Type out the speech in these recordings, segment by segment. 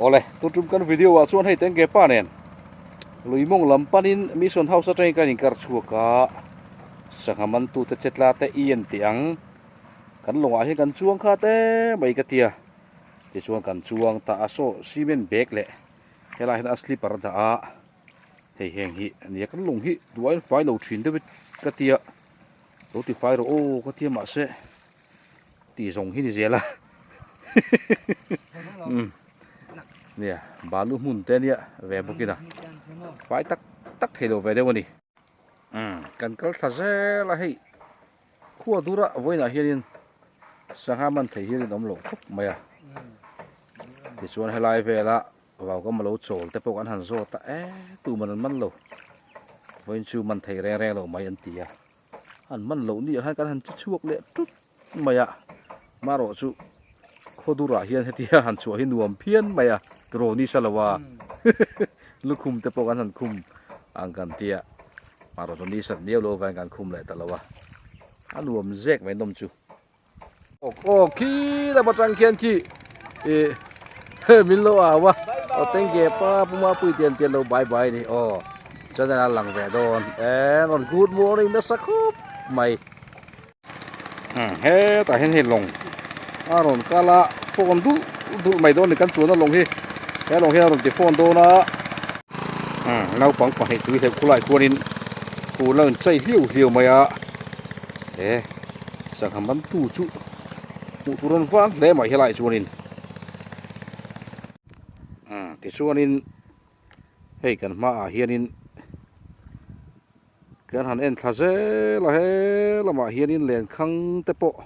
Awle, tun tum kan video ah chuan hei tengge pa nen lui mawng lam panin Mission House atangin kan inkar chhuak a, sangha mantute che tla te i en teh ang, kan lawngah hian kan chuang kha te mai ka tia, tichuan kan chuang ta a, saw cement bag leh helaiah hian a slipper a dah a, hei heng hi ania kan lawng hi duain fai lo thin deuh ka tia, lo ti fai rawh aw ka tia mahse. Tih zawng hi ni zel a nia balu hmun te ania ve bawk in a fai tak tak thei lo ve deuh a ni kan kal thla zel a hei khua dur a vawiinah hianin sangha man thei hian in awm loh khawp mai a tichuan helai vela vau kam alo chawl te pawh kan han zawt a e tuman an man lo vawiin chu man thei reng reng lo mai an ti a. An man loh ni ah hian kan han che chhuak leh tut mai a, marawh chu khawdurah hian hetia han chhuah hi nuam phian mai a, tiraw ni sa lo a, lukhum te pawh kan han khum ang kan tia, marawh chu ni sat miau lo avangin kan khum leh ta lo a, a nuam zek mai nawm chu. Aw khi lam atang khian khi ih min lo au a aw tengge pa puma pui tian tian lo bye bye ni aw channel a lang ve dawn e rawn good morning nasa khawp mai hetah hian hei lawng a rawn kal a phone dul dul mai dawn a ni kan chuan a lawng hi he lawng hian a rawn ti phone dawn a naupang pahnih tui hleuh khulai khuanin phul a rawn chei hliau hliau mai a e. Sangha mantu chu hmuh tur an vang hle mai helaiah chuanin tichuanin hei kan hmaah hianin kan han en thla zel a he lamah hianin lenkhang te pawh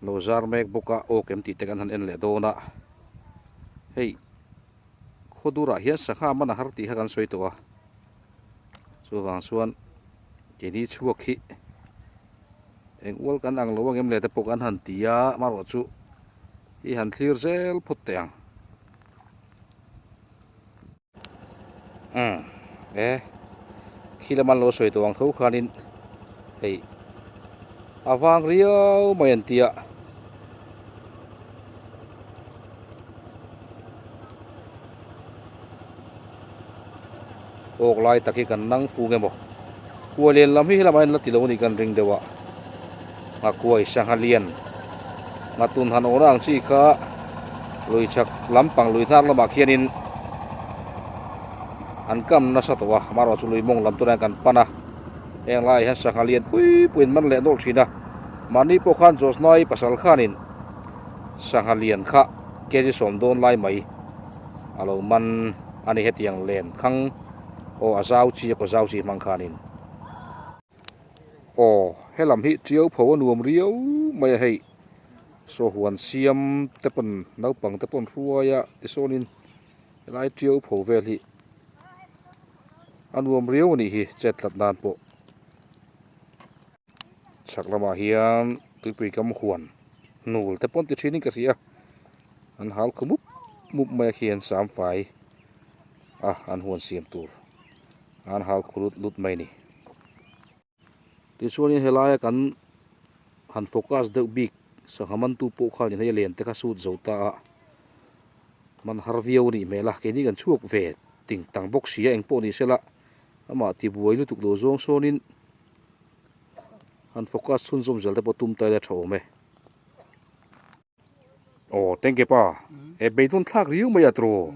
lo zar mek bawk a aw kem tih te kan han en leh dawn a hei khawdurah hian sangha man a har tih kha kan sawi tawh a chuvang chuan keini chhuak hi eng ual kan ang lo ang em le te pawh kan han ti a amaherawh chu i han thlir zel phawt teh ang umm e khi lama an lo sawi tawh ang tho khanin hei a vang riau mai an tia. Awk lai tak hi kan nang fung emaw kua lian lam hi helamah hian la ti lo a nih kan ring deuh a nghakuai sangha lian nghatun han awhna ang chi kha lui chhak lampang lui hnar lamah khianin an kam nasa tawh a amaherawhchu lui mawng lam tunah hian kan pan a heng laiah hian sangha lian pui pui an man leh nawlh thin a mahni pawh khan Josnai pasal khanin sangha lian kha kg 10 lai mai a lo man a ni hetiang len khang aw a zau chi a kaw zau chi hmang khanin aw helam hi tiau pho a nuam riau mai a hei saw huan siam te pawn naupang te pawn hruai a tisawnin helai tiau pho vel hi a nuam riau a nih hi chet tlat nan pawh. Chhak lamah hian tuipui kam huan hnul te pawn ti thin in ka hria an hal khu mup mup mai a khian sam fai a an huan siam tur an hal khu lut lut mai a ni. Tichuanin helaia kan han focus deuh bik sangha mantu pawh khan hei a len te kha sut zo ta a man har viau a nih hmel a keini kan chhuak ve ting tang bawk si a engpawh ni sela amah tibuai lutuk lo zawng sawnin. Han focus chhunzawm zel te pawh tum ta ila tha awm e. Aw thank you pa. E beidawn thlak riau mai a tro.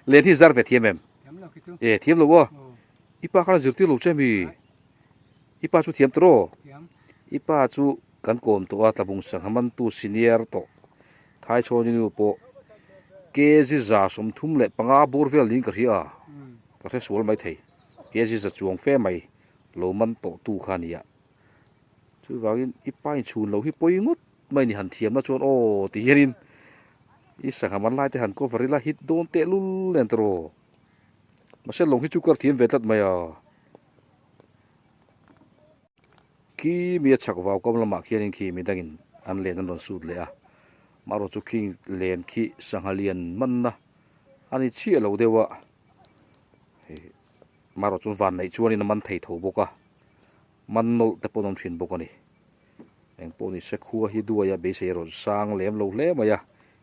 Len hi zar ve thiam em? E thiam lo a. I pa khan a zirtir lo che mi? I pa chu thiam tro. I pa chu kan kawm tawh a tlabung sangha mantu senior tawh Thaichhawn nu pawh kg 135 bur vel niin ka hria a. Ka hre sual mai thei. Kg za chuang fe mai lo man tawh tu kha a ni a. Chuvangin i pa inchhun lo hi pawi ngawt mai ni han thiamna chuan aw ti hianin i sangha man lai te han cover ila hit dawn teh lul nen tawh. Mahse lawng hi chu kar thiam ve tlat mai a. Khi mi a chhak vau kam lamah khianin khi midangin an len an rawn sut leh a. Marawh chu khi len khi sangha lian manna a ni chiah lo deuh a. Marawh chu van neih chuanin a man thei tho bawk a, man nawlh te pawh an awm thin bawk a ni. Engpawh ni se khua hi duai a beisei a rawn sang lem lo hle mai a,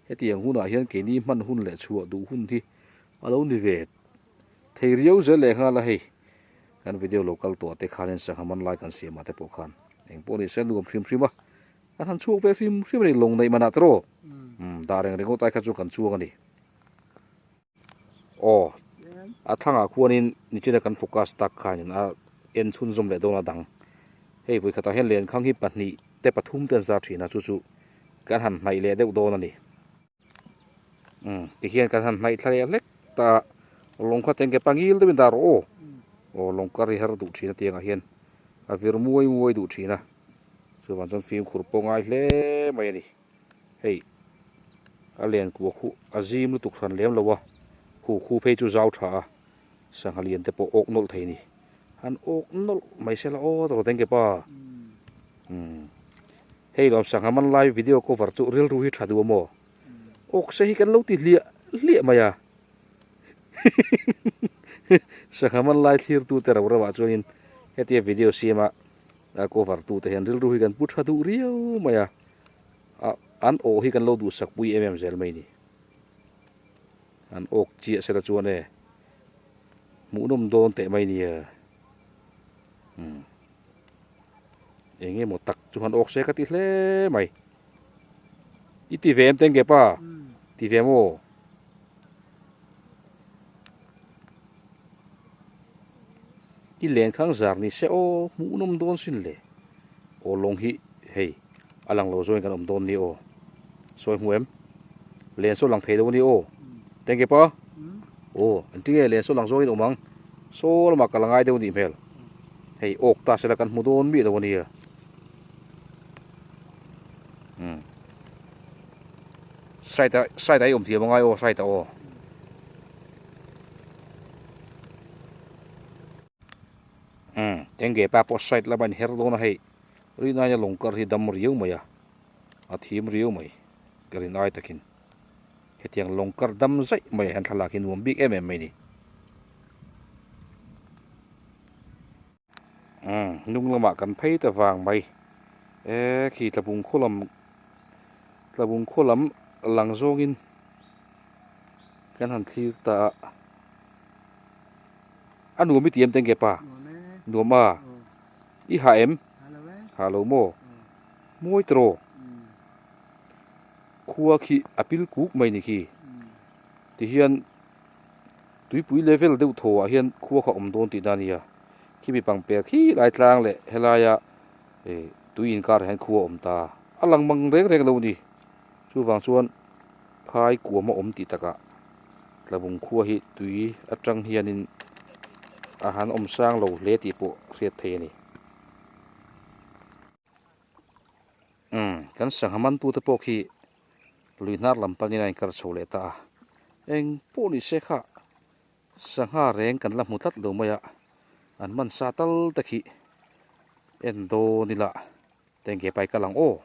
Hetiang hunah hian keini hman hun leh chhuah duh hun hi a lo ni ve thei riau zel leh nghal a hei. Kan video lo kal tawh te khanin sangha man lai kan siam ah te pawh khan eng pawh ni se nuam hrim hrim a, kan han chhuak ve hrim hrim a ni lawng neih manah te rawh. Umm dah reng ringawt ai kha chu kan chuang a ni. Aw a thlangah khuanin nichina kan focus tak khanin a en chhunzawm leh dawn a dang. Hei vawikhatah hian lenkhang hi pahnih te pathum te an zar thin a chu chu kan han hnaih leh deuh dawn a ni. Umm tihian kan han hnaih thla leh hlek ta a lawng kha tengke pangil deuhin dah rawh aw. Aw lawng ka ri har duh thin a tiangah hian a vir muai muai duh thin a chuvang chuan fimkhur pawh ngai hle mai a ni. Hei a len kua khuh a zim lutuk hran lem lo a khu khu phei chu zau tha a sangha lian te pawh awk nawlh thei a ni an awk nawlh mai se la aw tawh tengke pa umm hei lawm sangha man lai video cover chu rilru hi tha duh a maw awk se hi kan lo ti hliah hliah mai a sangha man lai thlir tu te rau rauh ah chuanin hetia video siam a a cover tu te hian rilru hi kan pu tha duh riau mai a. Ah an awh hi kan lo duhsak pui em em zel mai ni. An awk chiah sela chuan e hmuhnawm dawn teh mai nia. Umm eng emaw tak chu han awk se ka ti hle mai. I ti ve em teng ke pa? Ti ve maw? I lenkhang zar ni se aw hmuhnawm dawn sin le. Aw lawng hi hei a lang lo zawngin kan awm dawn ni aw. Sawi hmu em? Len saw lang thei lo a ni aw. Tengke pa? Aw engtin nge len saw lang zawngin awm ang? Saw lamah ka la ngai deuh a nih hmel. Hei awk ta sela kan hmu dawn miah lo a nia. Umm. Side ah side ah i awm thiam angai aw side ah aw. Umm tengge pa pawh side lama in her dawn a hei rinai a lawng kar hi dam riau mai a a thim riau mai ka rin ai takin hetiang lawng kar dam zaih mai ah hian thlalak hi nuam bik em em mai a ni umm hnung lamah kan phei ta vang mai e khi tlabung khaw lam tlabung khaw lam lang zawngin kan han thlir ta a. A nuam i ti em tengge pa? Nuam a. I hah em? Hah lo maw? Mawi tawh. Khua khi a pil kuk mai ni khi. Tihian tuipui level deuh thaw ah hian khua kha awm dawn tih na nia. Khimi pangper khi lai tlang leh helaia tui inkar ah hian khua awm ta. A lang mang reng reng lo ni. Chuvang chuan phai kuam a awm tih takah Tlabung khua hi tui atang hianin a han awm sang lo hle tih pawh hriat thei a ni. Umm kan sangha mantute pawh khi lui hnar lam panin a inkar chho leh ta a, eng pawh ni se kha sangha reng kan la hmu tlat lo mai a, an man sa tal te khi en dawn ila tengge pai kal ang aw.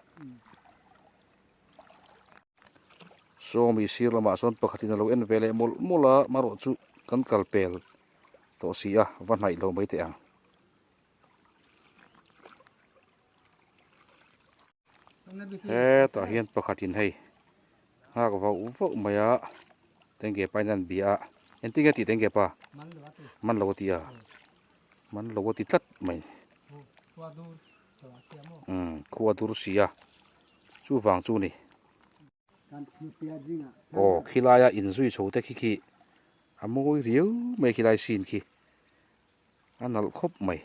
Sawmi sir lamah sawn pakhatin a lo en ve leh mawlh mawlh a marawh chu kan kal pel tawh si a va hnaih lo mai teh ang. Hetah hian pakhatin hei nghak vauh vauh mai a tengge pa in an bia a engtin nge tih tengge pa man lo a ti a man lo a ti tlat mai umm khua dur si a. Chuvang chu ni. Aw khilaia inzui chho te khi khi a mawi riau mai khilai scene khi a nalh khawp mai.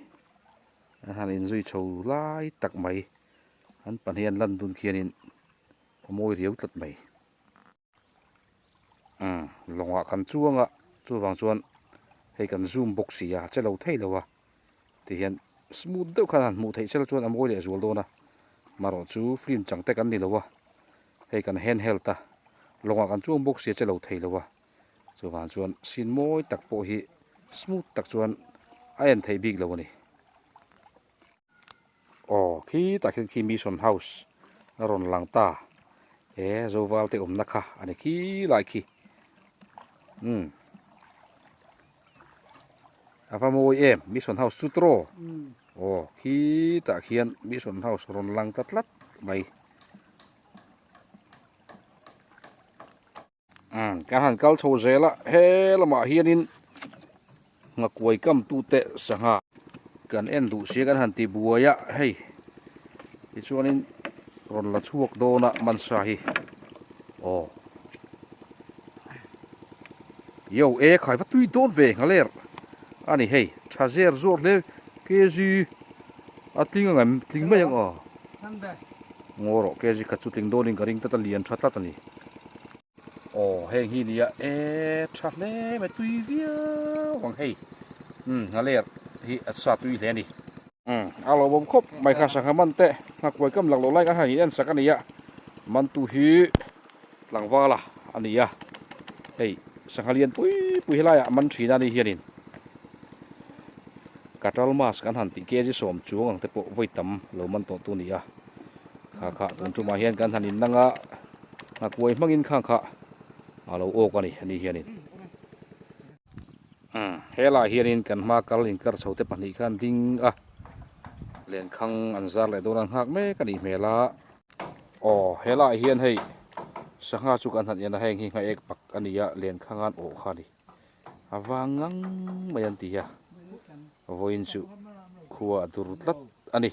A han inzui chho lai tak mai an pahnih an lan dun khianin a mawi riau tlat mai. Umm lawngah kan chuang a chuvang chuan hei kan zoom bawk si a che lo thei lo a tihian smooth deuh khan han hmuh theih sela chuan a mawi leh zual dawn a marawh chu film chang te kan ni lo a hei kan handheld a lawngah kan chuang bawk si a che lo thei lo a chuvang chuan scene mawi tak pawh hi smooth tak chuan a en theih bik lo a ni. Aw khi tak hian khi mission house a rawn lang ta he zoval te awmna kha a ni khi lai khi umm a va mawi em mission house chu tawh aw khi tah khian mission house rawn lang ta tlat mai. Umm kan han kal chho zel a, he lamah hianin nghakuai kam tute sangha kan en duh sia kan han ti buai a, hei tichuanin rawn la chhuak dawn a mansa hi aw yo e khai va tui dawn ve nghaler a ni hei tha zer zawr hle kg a tling ang em tling mai ang aw. Ngaw rawh kg khat chu tling dawnin ka ring tlat a lian tha tlat a ni. Aw heng hi nia e tha hle mai tui viau ang hei umm nghaler hi a sa tui hle a ni. Umm a lo bawm khawp mai kha sangha man te nghakuai kam lak loh lai kha han in en sak a ni a mantu hi tlangvala a ni a hei sangha lian pui pui helaiah man thin a ni hianin katal mask an han tih kg sawm chuang ang te pawh vawi tam lo man tawh tu a ni a kha kha tun tumah hian kan han in nang a. Nghakuai hmangin khang kha a lo awk a ni ani hianin. Umm helaiah hianin kan hma kal inkar chho te pahnih khan ding a lenkhang an zar leh dawn a nghak mek a nih hmel a. Aw helaiah hian hei sangha chu kan han en a heng hi nghaek pak a ni a lenkhang an awh kha a ni. A vang ngang mai an ti a vawiin chu khua a dur tlat a ni.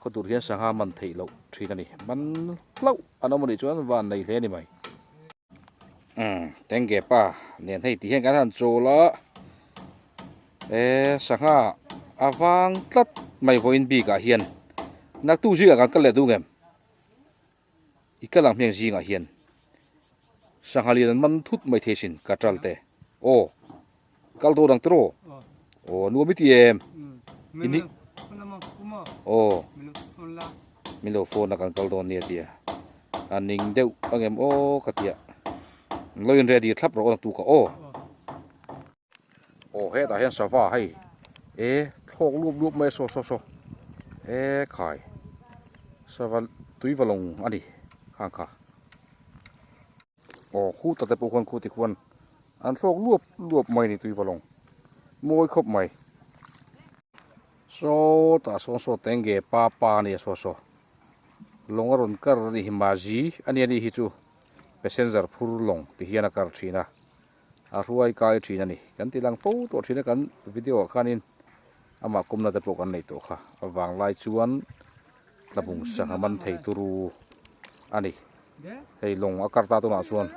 Khaw tur hian sangha man theih loh thin a ni. Man hlauh an awm a nih chuan van nei hle a ni mai. Umm tengge pa nen hei tih hian kan han chawl a, e sangha a vang tlat mai vawiin bikah hian naktu zingah kan kal leh duh ngem? I kal ang hmeng zingah hian sangha lian an man thut mai thei sin ka tal te. Aw kal dawn ang tiraw? Aw nuam i ti em? Ini Aw min lo phone a kan kal dawn nia tia a ning deuh angem aw ka tia lo in ready thlap rawh aw naktuk ah aw. Aw hetah hian sava hei e thlawk luap luap mai a saw saw saw e khai sava tui va lawng a ni khang kha aw khuta te pawh khuan khuti khuan an thlawk luap luap mai a ni tui va lawng mawi khawp mai sawtah sawn saw tenge pa pa a ni a saw saw lawng a rawn kar a nih hi mazi a ni a nih hi chu passenger phur lawng ti hian a kar thin a. A hruai kai thin a ni. Kan ti lang fo tawh thin a kan video ah khanin amah kumna te pawh kan nei tawh kha. A vanglai chuan tlabung sangha man thei turu a ni. Hei lawng a kar ta tunah chuan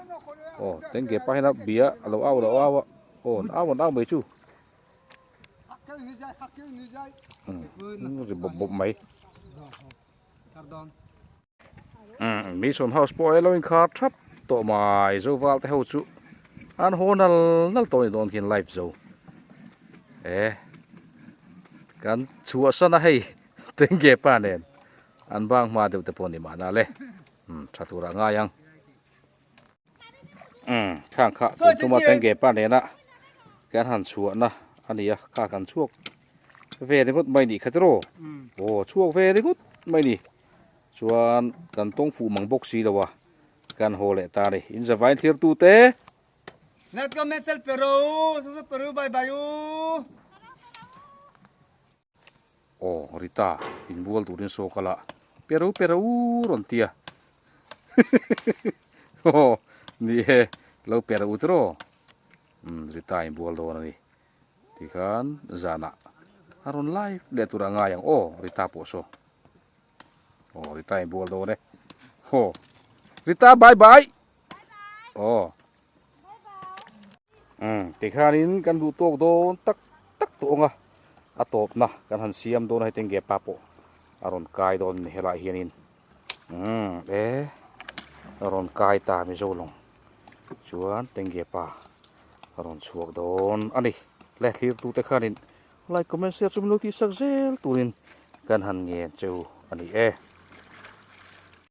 aw tengge pa hian a bia a lo au lo au a aw an au an au mai chu. Umm ri bawp bawp mai. Umm mission house pawh elo inkhar thap tawh mai zo val te ho chu an haw nal nal tawh a ni dawn khian live zo e kan chhuah san a hei tenge pa nen an bang hma deuh te pawh ni mahna le umm tha tur ah ngai ang umm khang kha tun tuma tenge pa nena kan han chhuah na a ni a kha kan chhuak ve ringawt mai nih kha tiraw aw chhuak ve ringawt mai ni. Chuan kan tawng fuh mang bawk si lo a, kan haw leh ta a ni. In zavain thlir tu te. Let go messel peru, su su peru bye bye u. Aw Rita inbual turin saw kal a, peru peru rawn ti a. Aw ni e, lo peru tiraw. Umm Rita inbual dawn a ni. Tikhan zanah a rawn live leh tur a ngai ang aw Rita pawh saw. Aw Rita in bual dawn e. Aw Rita bye bye. Aw. Umm tikhanin kan duh tawk dawn tak tak tawh ang a. A tawpna kan han siam dawn a hei tenge pa pawh a rawn kai dawn a ni helaiah hianin. Umm e a rawn kai ta Mizo lawng chuan tenge pa a rawn chhuak dawn a ni. Le thlirtute khanin like comment share chu min lo tihsak zel turin kan han ngen cheu a ni e.